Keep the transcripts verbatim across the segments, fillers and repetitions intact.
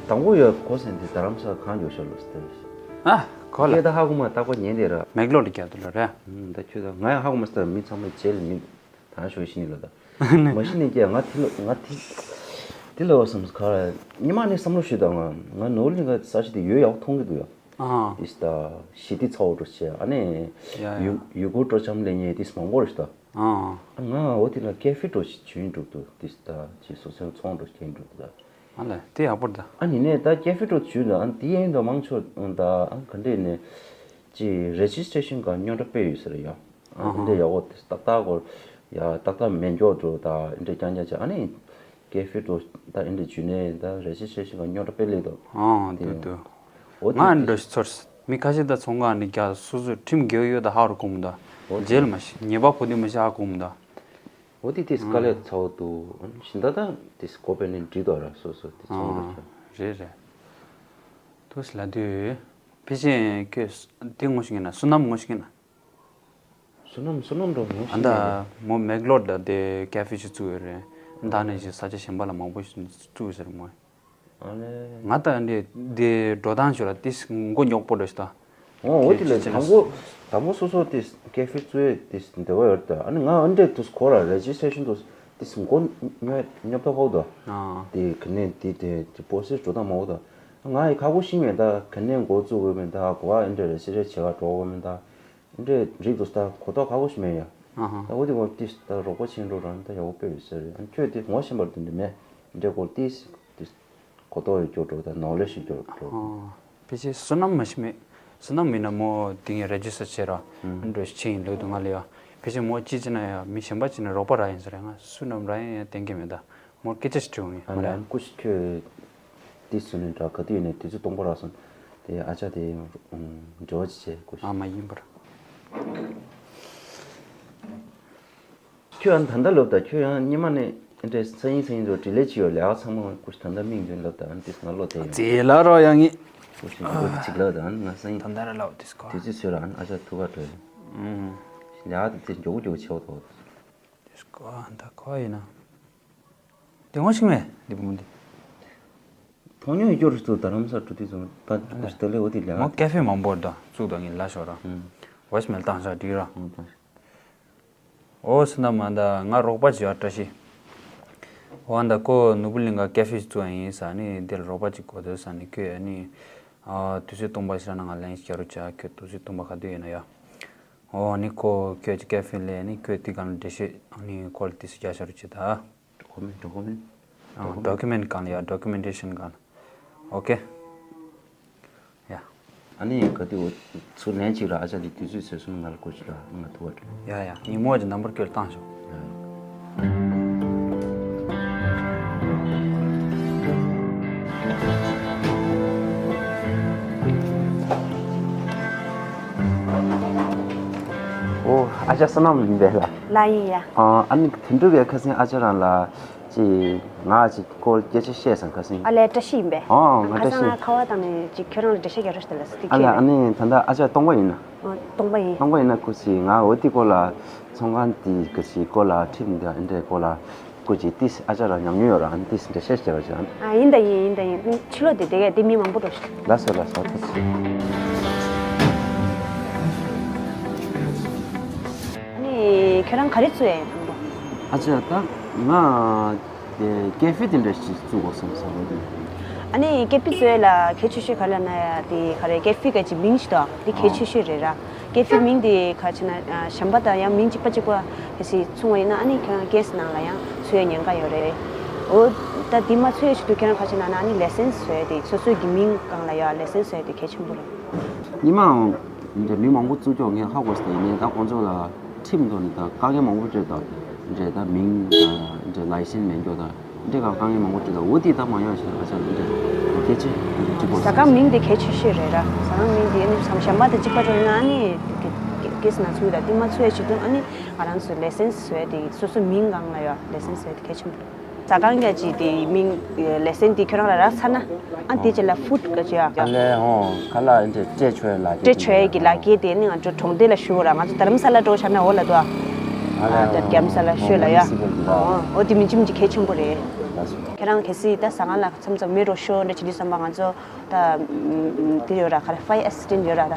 དང་པོ་ཡོད་གོ་སེང་དེ་རྡ་རམ་ས་ཁང་ཡོད་ཤག་ལོ་སྟེ། ཨ་གོ་ལ། ཁྱེད་ད་ཧ་གོ་མ་ད་གོ་ཉན་དེ་ར། མེག་ལོ་ལ་རྒྱ་དུ་ལ་ར། ད་ཁྱོད་ད་ང་ཡང་ཧ་གོ་མ་སྟེ་མི་ཚང་མ་རྗེས་ལ་མི་ད་ཤོད་ཤི་ནི་ལ་ད། མ་ཤི་ནི་ཀྱ་ང་དེ་ལ་ང་དེ་དེ་ལ་བསམ་ཁ་ཉི་མ་ནི་བསམ་བློ་ཞུས་ད་ང་ང་ནོར་ལི་ང་ས་ཆ་དེ་ཡོད་ཡག་མཐོང་གི་འདུག་ཡ། ཨ་དེ་ད་ཞི་བདེ་ཚ་བོ་འགྲོ་ཆེ་ཨ་ནི་ཡ་ཡ། ཡུ་ཡུ་གུར་སྤྲོ་འཆམ་ལེན་ཉེ་དེ་མང་པོ་རེད་ད། ཨ་ང་འོ་དེ་ལ་ཀེ་ཧྥེ་འགྲོ་ཞིག་བྱུང་འགྲོ་འདུག་དེ་ད་ཅི་སོ་སོའི་ཚོང་འགྲོ་ཞིག་འགྲོ་འདུག་ད། ཨ་ལས་དེ་ཡག་པོ་རེད་ད། ཨ་ནི་ནས་ད་ཀེ་ཧྥེ་འགྲོ་བྱུང་ད་ཨ་དེ་ཡིན་ད་མང་ཆོག་ད་ཨ་ག་འདྲས་ནས་ཅི་རེ་ཇི་སི་ཊེ་ཤན་ག་རྙོག་དྲ་དཔེ་ཡོད་ཟེར་ཡ། ཨ་ཨ་འདྲས་ཡག་པོ་དེ་ཏག་ཏག་གོ་ཡ་ཏག་ཏག་མེད་མགྱོགས་འགྲོ་ད་ཨ་འདྲས་རྐྱང་རྐྱང་བྱ་ཨ་ནི་ཀེ་ཧྥེ་འགྲོ་ད་ཨ་འདྲས་བྱུང་ནས་ད་རེ་ཇི་སི་ཊེ་ཤན་ག་རྙོག་དྲ་དཔེ་ལས་ད། ཨ་དེ་དུ་འོ་ང་དེ་འདྲ་ཞིག་ཚོར་མི་ཁ་ཤས་ད་ཚོང་ཁང་ནས་རྒྱ་སོ་སོའི་ཁྲིམས་འགལ་ཡོད་ད་ཧ་རུ་གོམ་ད་འོ་དེ་རྗེས་ལ་མ་ཤི་ཉེས་པ་ཕོག་དུས་མ་ཤི་ཧ་གོམ་ད། འོ་དེ་དེ་དཀའ་ལས་ཚ་བོ་འདུག་ཨ་ནི་ཤིན་ད་ད་དེ་གོ་པས་ནི་འགྲིག་དོ་ར་སོ་སོ་དེ་ཚོང་ར་ཨ་ཆ། རེད་རེད། ཐུགས་ལ་དུས་ཕལ་ཆེར་ཁྱོད་དེ་ངོ་ཤེས་ཀྱི་ན་བསོད་ནམས་ངོ་ཤེས་ཀྱི་ན། བསོད་ནམས་བསོད་ནམས་འགྲོ་ངོ་ཨ་ཤེས་ད་ཀྱི་མོ་མེག་ལོར་ད་དེ་ཀེ་ཧྥེ་ཞིག་བཙུགས་ཡོད་རེད། ད་ནས་ཞིག་ས་ཆ་གཞན་པ་ལ་མང་པོ་ཞིག་བཙུགས་ཡོད་ཟེར་མོ། ཨ་ལས། ང་ད་འདི་འདི་འགྲོ་སྟངས་ཞུ་ལ་ཏིས་མགོ་རྙོག་པོ་འདྲ་ཞིག་ད། ཨོ་ཨོ་དེ་ལས་ཁྱེད་དང་པོ་དང་པོ་སོ་སོ་ཏིས་ཀེ་ཧྥེ་བཙུགས་ཡས་ཏིས་འདི་བ་ཡོད་ད། ཨ་ནི་ང་ཨ་འདྲས་དུས་ཁོ་ར་རེ་ཇི་སི་ཊེ་ཤན་དུ་ཏིས་མགོ་རྙོག་རྙོག་པ་ཧོག་ད། ཨ་དེ་ག་ནས་དེ་དེ་དེ་པོ་སེ་སི་འགྲོ་སྟངས་མ་ཧོག་ད། ང་ཡི་ཁག་པོ་ཤིང་མེད་ད་ག་ནས་འགོ་བཙུགས་དགོས་མེད་ད་གོ་བ་ཨ་འདྲས་རེ་ཇི་སི་ཊེ་ཤན་བྱེད་ག་འགྲོ་དགོས་མེད་ད། འདྲས་རིགས་འདུག་ད་གོ་རྟོགས་ཁག་པོ་ཞིག་མེད་ཡ། ཨ་ཧ། ད་འོ་དེ་འོ་ཏིས་ད་རོགས་པ་ཆེན་འགྲོ་རང་ད་ཡག་པོ་དཔེ་ཡོད་ཟེར་ཨ་ཁྱོད་དེ་ངོ་ཤེས་པར་དུ་འདི་མེད་འདྲས་གོ་ཏིས་ཏིས་གོ་རྟོགས་ཡོད་སྐྱོ་འགྲོ་ད་ནོ་ལེ་ཤི་སྐྱོ་འགྲོ། ཨ་ཕལ་ཆེར་བསོད་ནམས་མ་ཤི་མེད། བསོད་ནམས་མིན་ན་མོ་དེ་ངས་རེ་ཇི་སི་ཊར་བྱས་ར་ཨ་འགྲོ་ཤི་ཆེ་ཡིན་ལོས་འདུག་ང་ལ་ཡ། ཕལ་ཆེར་མོ་ཅི་ཅི་ན་ཡ་མི་གཞན་པ་ཅི་ན་རོགས་པ་ར་ཡིན་ཟེར་ང་སུ་ནམ་ར་ཡིན་ཡ་གཏན་འཁེལ་མེད་ད། མོར་སྐད་ཆ་ཞིག་དྲི་འོང་ངས། ཨ་ལས་ཨ་ནི་སྐུ་ཞིག་ཁྱོད་དེ་སུ་ནས་འདྲ་ག་དུས་ནས་དུས་ཚོད་སྟོང་པ་རག་སོང་། དེ་ཨ་ཅག་དེ་འབྲེལ་བ་ཅིག་བྱས་སྐུ་ཞིག་ཨ་མ་ཡིན་པར། ཁྱོད་ཨ་ནི་ད་ལྟ་ལབ་ད་ཁྱོད་ཡང་སྙེ་མ་ནས་འདྲས་སང་ཉིན་སང་ཉིན་དུ་འབྲེལ་ལས་ཅིག་ཡོད་ལས་ཨ་ཚང་མ་སྐུ་ཞིག་ད་ལྟ་མིག་མདུན་ལབ་ད་ཨ་ནི་དེ་ང་ལོ་དེ་ཡོང་། རྗེས་ལ་རོ་ཡང་ངེས། སྐུ་ཞིག་སྐུ་ཅིག་ལབ་ད་ཨ་ནི་ང་སང་ཉིན་ད་ལྟ་ར་ལབ་དེ་སྐོར། དུས་ཚོད་ཚོད་ར་ཨ་ནི་ཨ་ཅག་ཐུག་ག་འགྲོ་ཡོད། ལས་ཨ་དེ་ཚེ་མགྱོགས་པོ་མགྱོགས་པོ་ཆེ་བ་དོ། དེ་སྐོར་ཨ་ནི་ད་ཁོ་ཡིན་ན། དེ་ངོ་ཤེས་མེད་འདི་བུ་མོ་འདི། མཐོང་མྱོང་ཡོད་རྒྱུ་རེད་ཚོ་རྡ་རམ་ས་འགྲོ་དུས་ཚོ་ད་ཨ་ལས། དེ་ལས་འོ་དེ་ལས་མོ་ཀེ་ཧྥེ་མང་པོ་འདུག་བཙུགས་དང་ངས་ལ་ཤོར་ར། ཨུམ། ཝོ་ཡིས་མེལ་བཏང་ཤག་འགྲིག་ར། ཨུམ་བཏང་ཤག་ཨོ་སི་ན་མ་ད་ང་རོགས་པ་ཅིག་ཡོད་བཀྲ་ཤིས། ཨོ་ཨ་ད་ཁོ་ནོར་བུ་གླིང་ག་ཀེ་ཧྥེ་བཙུགས་ཡ་ཡིན་ས་ནི་འདིར་རོགས་པ་ཅིག་གོ་དོ་ས་ནི་ཁོས་ཨ་ནི། ཨ་དུས་ཚོད་སྟོང་པ་ཞིག་ན་ང་ལན་ཞིག་རྒྱག་རོགས་བྱ་ཁྱོད་དུས་ཚོད་སྟོང་པ་ག་དུས་ཡིན་ན་ཡ། ཨོ་ནི་ཁོ་ཁྱོད་ཀྱི་ཀེ་ཧྥེ་ལས་ནི་ཁོས་དེ་གང་འགྲེལ་བཤད་ནི་ཁོ་ལ་དུས་ཚོད་རྒྱག་ཤ་རོགས་བྱེད་ད། ཌོ་ཀུ་མེན་ཌོ་ཀུ་མེན། ཨ་ཌོ་ཀུ་མེན་གང་ལ་ཡ་ཌོ་ཀུ་མེན་ཊེ་ཤན་གང་ལ། ཨོ་ཀེ། ཡ། ཨ་ནི་ག་དུས་འོ་ཚུར་ལན་གཅིག་ར་ཨ་ཅག་དེ་དུས་ཚོད་ཚོད་གསུམ་ང་ལ་སྐུ་ཞིག་ར་ང་ཐུག་པ་རེད། ཡ་ཡ་ཉིན་མོ་གི་ནམ་བར་སྐྱོད་བཏང་ཤོག་ཡ་ཡ། ཨོ་ཨ་ཅག་བསོད་ནམས་ཡིན་པས་ལ། ལ་ཡིན་ཡ། ཨ་ཨ་ནི་དོན་གྲུབ་ཡ་ཁ་སང་ཨ་ཅག་རང་ལ་ཅི་ང་ཅིག་སྐོར་སྐད་ཆ་བཤད་སང་ཁ་སང་། ཨ་ལས་བཀྲ་ཤིས་ཡིན་པས། ཨ་ང་ཁ་བཀྲ་སང་ཤིས། ང་ཁ་བ་དང་ནི་ཅིག་ཁྱོད་རང་ལ་འགྲེལ་བཤད་རྒྱག་རོགས་ཞུ་དང་ལ་སི་ཏི་ཨ་ལས་ཁྱེད་ཨ་ནི་ད་ལྟ་ཨ་ཅག་སྟོང་པ་ཡིན་ན། ཨ་སྟོང་པ་ཡིན། སྟོང་པ་ཡིན་ན་ཁུ་སི་ང་འོ་དེ་སྐོར་ལ་ཚོང་ཁང་དེ་ཁུ་སི་སྐོར་ལ་ཁྲིམས་འདི་ཨ་འདྲའི་སྐོར་ལ་ཁུ་ཅི་ཏིས་ཨ་ཅག་རང་ཉམས་མྱོང་ཡོད་ར་ཨ་ནི་ཏིས་འགྲེལ་བཤད་བྱས་པ་ཅང་། ཨ་ཡིན་ད་ཡིན་ཡིན་ད་ཡིན་ཕྱི་ལོགས་དེ་དེ་གས་དེ་མི་མང་པོ་འགྲོ་ཤག་ལ་སོ་ལ་སོ་ཐུགས་རྗེ་ཆེ། ཨ་ནི་ཁྱོད་རང་ག་རེ་བཙུགས་ཡ་ཡིན་དང་པོ། ཨ་ཅག་ད་ང་དེ་ཀེ་ཧྥེ་དེ་འདྲ་ཞིག་བཙུགས་དགོས་བསམ་བསམ་བློ་དེ། ཨ་ནི་ཀེ་ཧྥེ་བཙུགས་ཡ་ལ་གལ་ཆེ་ཤོས་ག་ལ་ན་ཡ་དེ་ག་རེ་ཀེ་ཧྥེ་ག་ཅིག་མིང་ཞིག་འདུག་དེ་གལ་ཆེ་ཤོས་རེད་ར། ཀེ་ཧྥེ་མིང་དེ་ག་ཅི་ན་གཞན་པ་དང་ཡང་མིང་གཅིག་པ་གཅིག་པ་གལ་སྲིད་མཚུངས་པ་ཡིན་ན་ཨ་ནི་ཁྱོད་རང་ཀེ་སི་ནང་ལ་ཡང་ཚུད་ཡ་ཉེན་ཁ་ཡོད་རེད། འོ་ད་དེ་མ་ཚུད་ཡ་ཆེད་དུ་ཁྱོད་རང་ག་ཅི་ན་ན་ཨ་ནི་ལེ་སེན་སི་བཟོ་ཡ་དེ་སོ་སོའི་གི་མིང་སྒང་ལ་ཡ་ལེ་སེན་སི་བཟོ་ཡ་དེ་གལ་ཆེན་པོ་རེད། ཉི་མའང་འདྲ་མི་མང་པོ་བཙུགས་ཀྱོག་ངས་ཧ་གོ་སྟེ་ཡིན་ནའི་ད་ཁོང་ཚོ་ལ་ཁྲིམས་ཐོག་ནས་ད་དཀའ་ངལ་མང་པོ་སྤྲད་ད་འདྲ་ད་མིང་ད་འདྲ་ལའི་སེན་མེད་ཀྱོག་ད་འདྲ་ག་དཀའ་ངལ་མང་པོ་སྤྲད་ད་འོ་དེ་ད་མ་ཡོང་ཞེས་ཨ་ཅག་འདྲ་གལ་ཆེ་འདྲ་ཅི་གོ་ཟ་ཁང་མིང་དེ་གལ་ཆེ་ཤོས་རེད་ར། ཟ་ཁང་མིང་དེ་ཨ་ནི་གཞན་པ་དང་གཅིག་པ་འགྲོ་ཡིན་ན་ཨ་ནི་ཀེ་སི་ནང་ཚུད་ད་དེ་མ་ཚུད་ཡ་ཆེད་དུ་ཨ་ནི་ང་རང་ཚོ་ལེ་སེན་སི་བཟོ་ཡ་དེ་སོ་སོ་མིང་སྒང་ལ་ཡ་ལེ་སེན་སི་བཟོ་ཡ་དེ་གལ་ཆེན་པོ་རེད། ཟ་ཁང་གི་ཅིག་དེ་མིང་ལེ་སེན་དེ་ཁྱོད་རང་ལ་རག་ཚར་ན་ཨ་དེ་ཅི་ལ་ཧྥུཌ་ག་ཅི་ཡ། ཨ་ལས་ཧོ་ཁ་ལག་འདྲ་སྤྲད་ཆོག་ཡ་ལག་སྤྲད་ཆོག་ཡ་གི་ལག་འཁྱེར་དེ་ནི་ང་ཚོ་གྲོང་སྡེ་ལ་ཞུ་ར་ང་ཚོ་དྷ་རམ་ས་ལ་འགྲོ་བྱ་ན་འོ་ལ་དོ། ཨ་ལས་ཨ་དྷ་རམ་ས་ལ་ཤོད་ལ་ཡ། ཨོ་དེ་མི་ཅི་མི་ཅི་གལ་ཆེན་པོ་རེད། ཁྱེད་རང་གལ་སྲིད་ད་ཟ་ཁང་ལ་མཚམས་མཚམས་མེད་འགྲོ་ཤོག་འདྲ་བྱེད་དུས་ཙམ་པ་ང་ཚོ་ད་དེ་ཡོད་ར། ག་རེ། ཕའི་ཨེ་སི་སི་ཊེན་ཊི་ཡོད་ར་ད།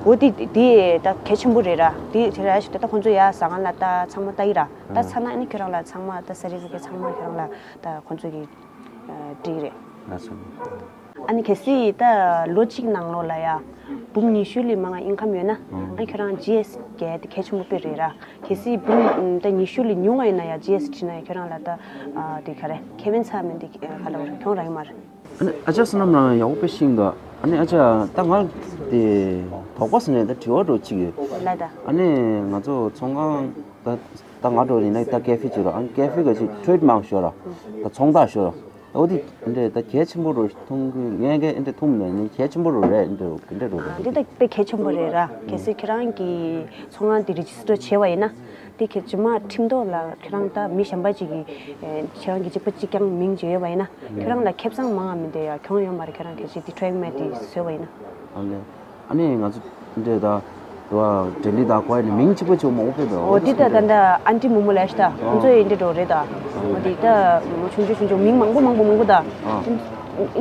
འོ་དེ་དེ་ད་གལ་ཆེན་པོ་རེད་ར། དེ་དེ་ར་ཞིག་ད་ད་ཁོང་ཚོ་ཡ་ཟ་ཁང་ལ་ད་ཚང་མ་ལྟ་ཡི་ར། ད་ཚ་ན་ཨ་ནི་ཁྱེད་རང་ལ་ཚང་མ་ད་སར་ཊི་ཕི་ཀེ་ཊི་ཚང་མ་ཁྱེད་རང་ལ་ད་ཁོང་ཚོ་གི་ཨ་སྤྲད་ཀྱི་རེད། ལགས་སོ། ཨ་ནི་གལ་སྲིད་ད་ལོ་གཅིག་ནང་ལོགས་ལ་ཡ་འབུམ་ཉི་ཤུ་ལས་མང་བ་ཨིན་ཁམ་ཡོད་ན། ཨ་ཁྱོད་རང་ཇི་ཨེ་སི་ཊི་རྒྱག་ཡ་དེ་གལ་ཆེན་པོ་དཔེ་རེད་ར། གལ་སྲིད་འབུམ་ད་ཉི་ཤུ་ལས་ཉུང་བ་ཡིན་ན་ཡ་ཇི་ཨེ་སི་ཊི་བྲིས་ན་ཡ་ཁྱོད་རང་ལ་ད་ཨ་དེ་ག་རེ་ཁེ་ཕན་ཚ་མིན་དེ་ག་ལ་བར་གྱོང་རག་གི་མ་རེད། ཨ་ནི་ཨ་ཅག་བསོད་ནམས་རང་ཡག་པོ་དཔེ་ཤེས་འདུག་ཨ་ནི་ཨ་ཅག་ད་ང་དེ་དོགས་པ་ཟེར་ནས་ད་དྲི་བ་འདྲ་བོ་གཅིག་ཡོད། ལ་ད། ཨ་ནི་ང་ཚོ་ཚོང་ཁང་ད་ད་ང་འདྲ་བོ་ཡིན་ན་ད་ཀེ་ཧྥེ་ཅིག་ར། ཨ་ནི་ཀེ་ཧྥེ་ག་ཅིག་ཊེ་རེཌ་མཱག་ཤོར་ར། ད་ཚོང་རྟགས་ཤོར་ར། འོ་དེ་འདྲས་ད་གལ་ཆེན་པོ་རུ་མཐོང་གི། ངས་གལ་འདྲས་མཐོང་མི་འདུག་ནི་གལ་ཆེན་པོ་རུ་རེད་འདྲས་འདྲས་རུ་རེད། འདི་ད་དཔེ་གལ་ཆེན་པོ་རེད་ར། གལ་སྲིད་ཁྱེད་རང་གི་ཚོང་ཁང་འདི་རི་ཇི་སི་ཊར་བྱས་པ་ཡིན་ན། དེ་གལ་ཆེ་མ་ཁྲིམས་ཐོག་ལ་ཁྱེད་རང་ད་མི་གཞན་པ་ཅིག་གིས་ཁྱེད་རང་གི་གཅིག་པ་གཅིག་རྐྱང་མིང་བརྗོད་ཡོད་པ་ཡིན་ན། ཁྱེད་རང་ལ་ཁེ་བཟང་མང་བ་མི་འདུག་ཡ། གྱོང་ཡོད་མ་རེད། ཁྱེད་རང་གལ་སྲིད་དེ་ཊེ་རེཌ་མཱག་དེ་བཟོས་པ་ཡིན་ན། ཨ་ལས། ཨ་ནི་ང་ཚོ་འདྲས་ད་དུ་བ་ཌེ་ལི་དང་གོ་ཡ་ནི་མིང་གཅིག་པ་ཅིག་མང་པོ་ཕེབས་པས། འོ་འདི་ད་ད་ད་ཨན་ཊི་མུ་མུ་ལས་ཤི་ད་ཁོང་ཚོ་ཡི་འདྲས་འགྲོ་རེད་ད། འོ་འདི་ད་མོ་ཆུང་ཆུང་ཆུང་ཆུང་མིང་མང་པོ་མང་པོ་མང་པོ་ད།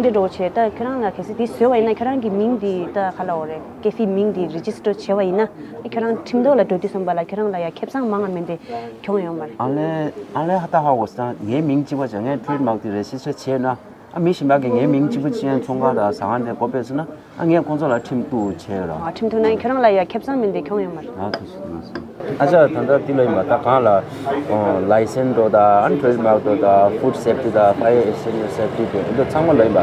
འདྲས་འགྲོ་བྱས་ད་ཁྱེད་རང་ལ་གལ་སྲིད་འདི་བཟོས་པ་ཡིན་ན་ཁྱེད་རང་གི་མིང་འདི་ད་ག་ལ་འོ་རེད། ཀེ་ཧྥེ་མིང་འདི་རི་ཇི་སི་ཊར་བྱས་པ་ཡིན་ན། ཁྱེད་རང་ཁྲིམས་ཐོག་ལ་འགྲོ་དུས་ཙམ་པ་ལ་ཁྱེད་རང་ལ་ཡ་ཁེ་བཟང་མང་བ་མིན་ཏེ་གྱོང་ཡོང་མ་རེད། ཨ་ལས། ཨ་ལས། ཧ་ད་ཧ་གོ་སོང་། ངའི་མིང་གཅིག་པ་ཅིག་ངས་ཊེ་རེཌ་མཱག་དེ་རེ་ཇི་སི་ཊར་བྱས་ན། ཨ་མི་གཞན་པ་གིས་ངའི་མིང་གཅིག་པ་ཅིག་ཡང་ཚོང་ཁང་དང་ཟ་ཁང་དེ་སྒོ་ཕྱེས་སོང་ན། ཨ་ངས་ཁོང་ཚོ་ལ་ཁྲིམས་གཏུག་བྱས་ཡོད་ར། ཨ་ཁྲིམས་གཏུག་ན་ཁྱེད་རང་ལ་ཡ་ཁེ་བཟང་མིན་ཏེ་གྱོང་ཡོད་མ་རེད། ཨ་ཐུགས་སུ་ཐུགས་སུ། ཨ་ཅག་ད་ལྟ་འདི་ལ་ཡིན་པ་ད་གང་ལ་ལའི་སེན་སི་འགྲོ་དང་ཨ་ཊེ་རེཌ་མཱག་འགྲོ་དང་ཕུཌ་སེབ་ཊི་དང་ཕ་ཡར་ཨེ་སི་ཊེན་ཌི་སེབ་ཊི་དེ་འདི་ཚང་མ་ལ་ཡིན་པ།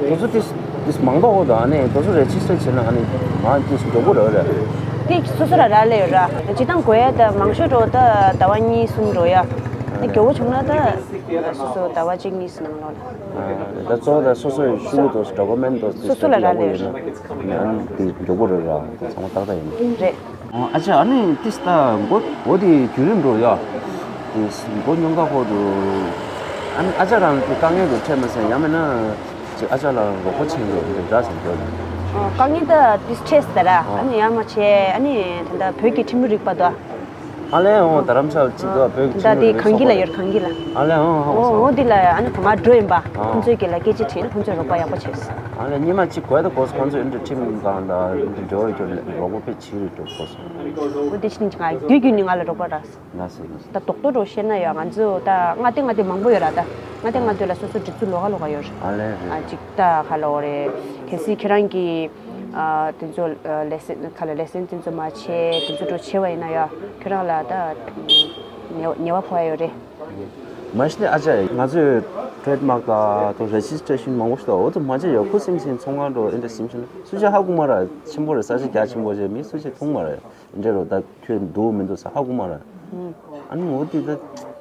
དེ་ཚོ་ཏིས་ཏིས་མང་པོ་འོ་དང་ཨ་ནི་དེ་ཚོ་རེ་ཇི་སི་ཊར་བྱས་ན་ཨ་ནི་མང་ཏིས་མགྱོགས་པོ་རེད་རེད། དེ་སོ་སོ་ར་ར་ལས་ཡོད་ར། ཇི་ལྟར་དགོས་ཡ་ད་མང་ཤོས་འགྲོ་ད་ཟླ་བ་གཉིས་གསུམ་འགྲོ་ཡ། དེ་མགྱོགས་པོ་བྱུང་ན་ད་སོ་སོ་ཟླ་བ་གཅིག་གཉིས་ནང་ལོགས་ལ། ད་གཙོ་བོ་ད་སོ་སོའི་ཤུ་གུ་དང་ཌོ་ཀུ་མེན་ཊི་དང་སོ་སོ་ལ་རག་ལས་རེད། ཨ་ནི་དེ་མགྱོགས་པོ་རེད་ར། ཚང་མ་ཏག་ཏག་ཡིན། རེད། ཨ་ཅག་ཨ་ནི་ཏིས་ད་མགོ་མགོ་དེ་བརྒྱུད་རིམ་འགྲོ་ཡ། དེ་མགོ་སྙོམས་ཁ་ཁོག་ཏུ་ཨ་ནི་ཨ་ཅག་རང་དེ་དཀའ་ངལ་དུ་འཕྲད་མ་སོང་། ཡང་མིན་ན་ཅིག་ཨ་ཅག་ལ་རོགས་པ་བྱེད་འགྲོ་འདི་འདྲ་བྱེད་འགྲོ་ཡིན། དཀའ་ངལ་ད་ཏིས་འཕྲད་ཟེར་ར། ཨ་ནི་ཡང་མ་བྱས་ཨ་ནི་ད་ལྟ་བོད་ཀྱི་ཁྲིམས་རིག་པ་དང་། ཨ་ལས་འོང་། རྡ་རམ་ས་ལ་ཅིག་འདུག་བོད་ཀྱི་ད་ཁྲིམས་དེ་ལུགས་གངས་སྐྱིད་ལ་ཡོད། གངས་སྐྱིད་ལ། ཨ་ལས་འོང་། ཧ་གོ་སོང་། འོ་འདི་ལ་ཨ་ནི་ང་འགྲོ་ཡིན་པ། ཁོང་ཚོས་ཀྱི་ལ་སྐད་ཆ་དྲིས་ན་ཁོང་ཚོས་རོགས་པ་ཡག་པོ་བྱས་སོང་། ཨ་ལས་སྔོན་མ་ཅིག་གོ་ཡ་ད་གོ་སོང་། ཁོང་ཚོས་འདི་འདྲ་ཁྲིམས་སྒང་དང་འདི་འདྲ་འགྲོ་ཡོད་ཀྱི་རོགས་པ་དཔེ་བྱེད་ཀྱི་རེད་འགྲོ་གོ་སོང་། འོ་འདི་ཕྱིན་ང་དུས་རྒྱུན་ནས་ང་ལ་རོགས་པ་རག་སོང་། ལགས་སོ་ལགས་སོ། ད་རྡོག་རྡོག་འདྲ་བཤད་ན་ཡང་ང་ཚོ་ད་ལྔ་སྡེ་ལྔ་སྡེ་མང་པོ་ཡོད་ར། ད་ལྔ་སྡེ་ལྔ་སྡེ་ལ་སོ་སོ་སྒྲིག་འཛུགས་ལོགས་ཀ་ལོགས་ཀ་ཡོད་ར། ཨ་ལས་རེད། ཨ་ཅིག་ད་ག་ལ་འོ་རེད། གལ་སྲིད་ཁྱེད་རང་གིས་ཨ་དེ་ཚོ་ཨ་ལེ་སན་ག་ལ་ལེ་སན་དེ་ཚོ་མ་བྱས་དེ་ཚོ་འགྲོ་བྱས་པ་ཡིན་ན་ཡ་ཁྱོད་རང་ལ་ད་ཉེ་ཉེ་བ་ཕོག་ཡ་ཡོད་རེད། མ་གཞི་ནས་ཨ་ཅག་ང་ཚོས་ཊེ་རེཌ་མཱག་དང་དང་རེ་ཇི་སི་ཊེ་ཤན་མང་པོ་ཞིག་འདུག་འོ་ཚོ་མ་བྱས་ཡོད། ཁུ་སིམ་སིམ་ཚོང་ཁང་འགྲོ་ཨེ་འདྲ་སིམ་ཤེས་ན་སུ་ཅག་ཧ་གོ་མ་ར། ཆེན་པོ་རེད། ས་ཆ་རྒྱ་ཆེན་པོ་བྱས་མི་སུ་ཅག་མཐོང་མ་ར། འདྲ་རོ་ད་ཁྱོད་འདུག་མི་འདུག་ས་ཧ་གོ་མ་ར། ཨ་ནི་འོ་དེ་ད་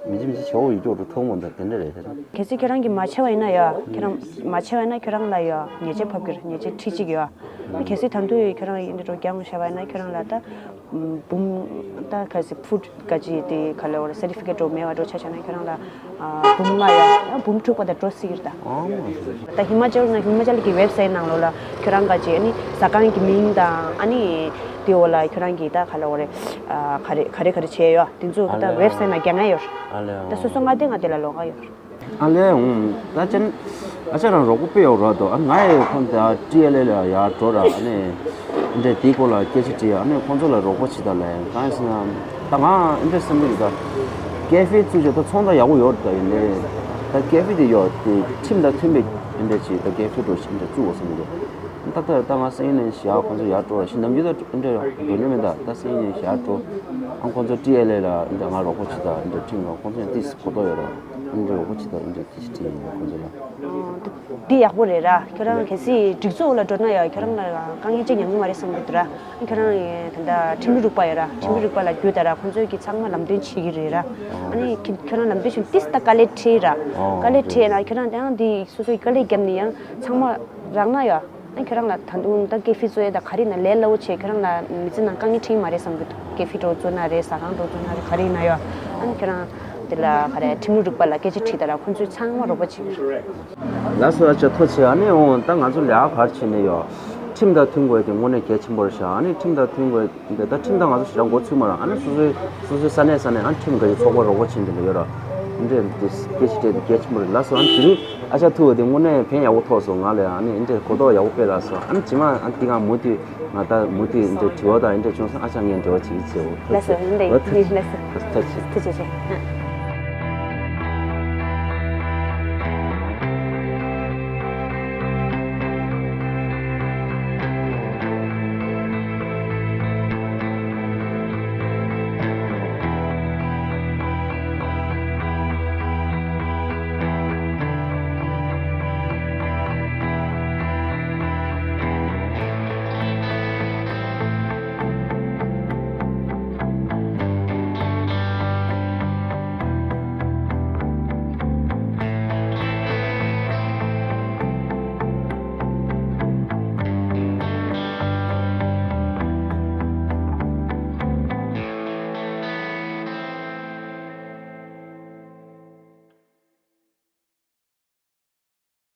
མི་ཅི་མི་ཅི་བྱེད་འོ་ཡོད་ཀྱོག་རུ་ཐོག་མོ་ད་དེ་འདྲ་རེད་ཤག་གལ་སྲིད་ཁྱེད་རང་གིས་མ་བྱས་པ་ཡིན་ན་ཡ། ཁྱེད་རང་མ་བྱས་པ་ཡིན་ན་ཁྱེད་རང་ལ་ཡ་ཉེས་ཆད་ཕབ་ཀྱི་རེད། ཉེས་ཆད་ཁྲི་གཅིག་ཡ། ཨ་ནི་གལ་སྲིད་ད་དུང་ཁྱེད་རང་ཡིན་འདྲ་རོ་རྒྱག་མ་བྱས་པ་ཡིན་ན་ཁྱེད་རང་ལ་ད་འབུམ་ད་གལ་སྲིད་ཕུཌ་ག་ཅི་དེ་ག་ལ་འོ་ར་སར་ཊི་ཕི་ཀེཊ་འགྲོ་མེད་པ་འགྲོ་ཆ་བྱས་ན་ཁྱེད་རང་ལ་ཨ་འབུམ་ལྔ་ཡ་ཡང་འབུམ་དྲུག་པ་དང་འགྲོ་སྲིད་ཀྱི་རེད་ད། ཨ་མ་རེད། ད་ཧི་མ་ཅལ་ན་ཧི་མ་ཅལ་གྱི་ཝེབ་སའིཊ་ནང་ལོགས་ལ་ཁྱོད་རང་ག་ཅི་ཨ་ནི་ཟ་ཁང་གི་མིང་དང་ཨ་ནི་དེ་འོག་ལ་ཁྱོད་རང་གི་ད་ག་ལ་འོ་རེད། ཨ་ག་རེ་ག་རེ་ག་རེ་བྱས་ཡོད་དེ་ཚོ་ཨ་ད་ལེ། ཝེབ་སའིཊ་ནང་རྒྱག་ཡ་ཡོད། ཨ་ལེ། ད་སོ་སོ་ལྔ་སྡེ་ལྔ་སྡེ་ལ་ལོགས་ཀ་ཡོད། ཨ་ལེ། འོང་ད་ཅན་ཨ་ཅག་རང་རོགས་པ་དཔེ་ཡོད་ར་དོ། ཨ་ང་ཡི་ཁོང་ད་ཊི་ཨེལ་ཨེ་ལ་ཡར་འགྲོ་ར། ཨ་ནི་འདྲ་དེའི་སྐོར་ལ་སྐད་ཆ་དྲིས། ཨ་ནི་ཁོང་ཚོ་ལ་རོགས་པ་བྱེད་ད་ལེ། གང་ཡིན་ཟེར་ན་ད་ང་འདྲ་བསམ་གི་འདུག་ད་ཀེ་ཧྥེ་བཙུགས་བྱས་ད་ཚོང་ད་ཡག་པོ་ཡོད་རེད། ད་ཡིན་ནའི་ད་ཀེ་ཧྥེ་དེ་ཡོད་དེ་ཁྲིམས་དང་མཐུན་པའི་འདྲ་ཅིག་ད་ཀེ་ཧྥེ་འགྲོ་ཞིག་འདྲ་བཙུགས་འོ་བསམ་གི་འདུག་ད་ལྟ་ད་ང་སང་ཉིན་ནས་ཞག་ཁོང་ཚོ་ཡར་འགྲོ་ར་ཞིག་ནམ་རྒྱུན་ད་འདྲ་འགྲོ་མྱོང་མེད། ད་ད་སང་ཉིན་ནས་ཞག་འགྲོ། ཨ་ཁོང་ཚོ་ཊི་ཨེལ་ཨེ་ལ་འདྲ་ང་རོགས་པ་བྱེད་ད་འདྲ་ཁྲིམས་ལ་ཁོང་ཚོ་ཡང་ཏིས་གོ་རྟོགས་ཡོད་ར། འདྲ་རོགས་པ་བྱེད་ད་འདྲ་ཏིས་ཁྲིམས་ཡོད་ཁོང་ཚོ་ལ། འདི་ཡག་པོ་རེད་ར། ཁྱོད་རང་གལ་སྲིད་སྒྲིག་འཛུགས་ལ་འགྲོ་ན་ཡང་ཁྱོད་རང་ལ་དཀའ་ངལ་ཅིག་ཉམས་ཀྱི་མ་རེད་བསམ་གྱི་འདུག་ར། ཁྱོད་རང་ཡང་ད་ལྟ་ཁྲིམས་རིག་པ་ཡོད་ར། ཁྲིམས་རིག་པ་ལ་རྒྱུས་ད་ར་ཁོང་ཚོས་ཀྱི་ཚང་མ་ལམ་སྟོན་བྱེད་ཀྱི་རེད་ར། ཨ་ནི་ཁྱོད་ཁྱོད་རང་ལམ་སྟོན་བྱུང་ཏིས་ད་དཀའ་ལས་འཕྲད་ར། དཀའ་ལས་འཕྲད་ན་ཁྱོད་རང་ཡང་འདི་སོ་སོའི་དཀའ་ལས་བརྒྱབ་ནས་ཡང་ཚང་མ་རག་ན་ཡ། ཨ་ཁྱོད་རང་ལ་ད་དུང་ད་ཀེ་ཧྥེ་བཙུགས་ཡས་ད་ག་རེ་ན་ལས་སླ་བོ་བྱས། ཁྱོད་རང་ལ་མི་ཚེ་ནང་དཀའ་ངལ་འཕྲད་ཀྱི་མ་རེད་བསམ་གྱི་འདུག་ཀེ་ཧྥེ་འགྲོ་བཙུགས་ན་རེད། ཟ་ཁང་འགྲོ་བཙུགས་ན་རེད། ག་རེ་ཡིན་ན་ཡང་ཨ་ནི་ཁྱོད་རང་དེ་ལ་ག་རེ་ཁྲིམས་ལུགས་རིག་པ་ལ་སྐད་ཆ་དྲིས་ད་ར་ཁོང་ཚོས་ཚང་མ་རོགས་པ་བྱེད་ཀྱི་རེད། ལགས་སོ། ཨ་ཅག་ཐུགས་རྗེ་ཆེ། ཨ་ནི་འོང་ད་ང་ཚོ་ལས་ཀ་ག་རེ་བྱེད་ནས་ཡོད། ཁྲིམས་དང་མཐུན་དགོས་དེ་དངོས་གནས་གལ་ཆེན་པོ་རེད་ཤག་ཨ་ནི་ཁྲིམས་དང་མཐུན་དགོས་དེ་ད་ཁྲིམས་དང་ང་ཚོ་ཞེ་དྲག་འགོ་ཚུགས་མ་རེད། ཨ་ནི་སོ་སོའི་སོ་སོའི་ས་གནས་ས་གནས་ཨ་ནི་ཁྲིམས་ག་ཅིག་ཚོགས་པ་རོགས་པ་བྱེད་འདི་འདྲ་ཡོད་ར། འདྲས་དེ་སྐད་ཆ་དྲིས་དེ་གལ་ཆེན་པོ་རེད་ལགས་སོ། ཨ་ནི་དེ་རིང་ཨ་ཅག་ཐུག་པ་དེ་དངོས་གནས་ཕན་ཡག་པོ་ཐོགས་སོང་ང་ལ། ཨ་ནི་འདྲས་གོ་རྟོགས་ཡག་པོ་སྤེལ་ལགས་སོ། ཨ་ནི་རྗེས་མ་ཨ་ནི་དེ་ག་མུ་མཐུད་ང་ད་མུ་མཐུད་འདྲས་དྲི་བ་དང་འདྲས་བྱུང་སོང་། ཨ་ཅག་ངས་འབྲེལ་བ་བྱེད་ཀྱི་བྱེད་འོ། ལགས་སོ། འདི་འོ་ཐུགས་རྗེ་ཆེ། ལགས་སོ། ཐུགས་རྗེ་ཆེ། ཐུགས་རྗེ་ཆེ།